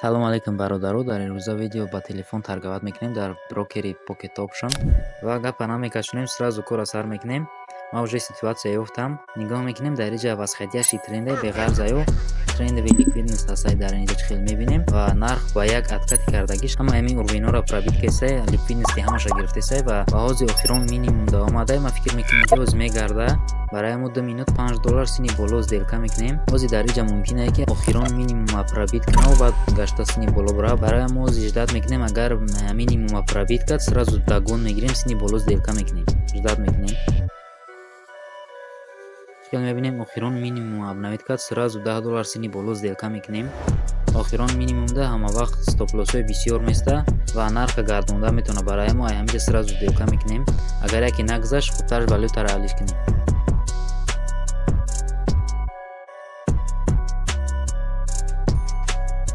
Салом алейкум, бародаро. Дар имрӯза видео ба телефон торговать мекунем дар брокери Pocket Option ва гапа намекашонем, сразу кора сар мекунем. Ман уже ситуация ёфтам. Нигоҳ мекунем, дар инҷа восходящий тренде беғарзаю трендовый ликвидность ҳастай. Дар инҷа чӣ хел мебинем ва нарх ба як откати кардагиш ҳама ҳамин уровенҳоро пробить кесай, ликвидности ҳамаша гирифтесай ва ба ҳози охирон минимум да омадай. Ман фикр мекунем, ки ҳоз мегарда. Барои мо 2 минут 5 доллар сини боло сделка мекунем. Ҳози дар инҷа мумкине, ки охирон минимума пробить кунаву баъд гашта сини боло бирава. Барои мо ҳози ждать мекунем. Агар минимума пробить кард, сразу догон мегирем, сини боло сделка мекунем. Ждать мекунем. Хел мебинем, охирон минимум обновить кард, сразу 10 доллар сини боло сделка мекунем. Охирон минимумда ҳама вақт стоплоссҳои бисёр места ва нарха гардонда метавона. Барои мо ҳаминҷа сразу сделка мекунем. Агар яке нагузашт, хубтараш валютаро алиш кунем.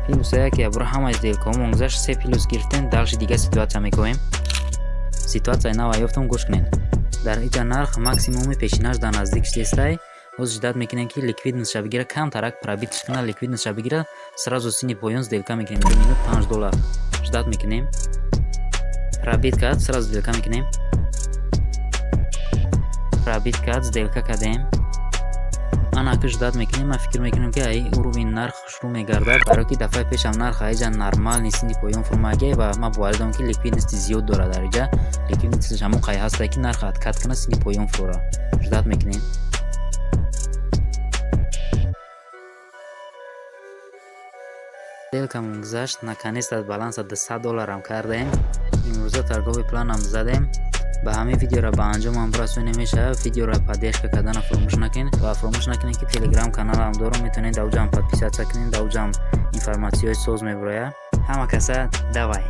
Плюса яке ябура ҳамаи сделкаҳомон гузашт, се плюс гирифтем. Дальше дига ситуация мекунем. Ситуацияи нава ёфтам, гӯш кунед. Дар инҷа нарх максимуми пешинаш дар наздик шудестай. Ҳоз ждать мекунем, ки ликвидностьша бигира, камтарак пробитьш кунад, ликвидностьша бигира, сразу сини поён сделка мекунем. 2 минут 5 доллар ждать мекунем. Пробить кард, сразу сделка мекунем. Пробить кард, сделка кардем. Ана, ждать мекунем. Ман фикр мекунам, ки ай уровень нарх шурӯъ мегардад, барое ки дафъаи пешам нарх аиҷа нормальный сини поён фурмагия ва ман боварӣ дорам, ки ликвидности зиёд дорад. Дар иҷа ликвидностиш ҳамон қай ҳастае, ки нарх откат кунад, сини поён фурора. Ждать мекунем. Сделкамон гузашт, наконец-то баланса 200 долларам кардем. Имрӯза торговый планам задем. Ба ҳамин видеоро ба анҷомам расонем мешавад. Видеоро поддержка кардана фаромӯш накунед ва фаромӯш накунед, ки телеграм каналам дорам, метавонед дар уҷам подписаться кунед, дар уҷам информатсияҳои соз мебирояд. Ҳама каса давай.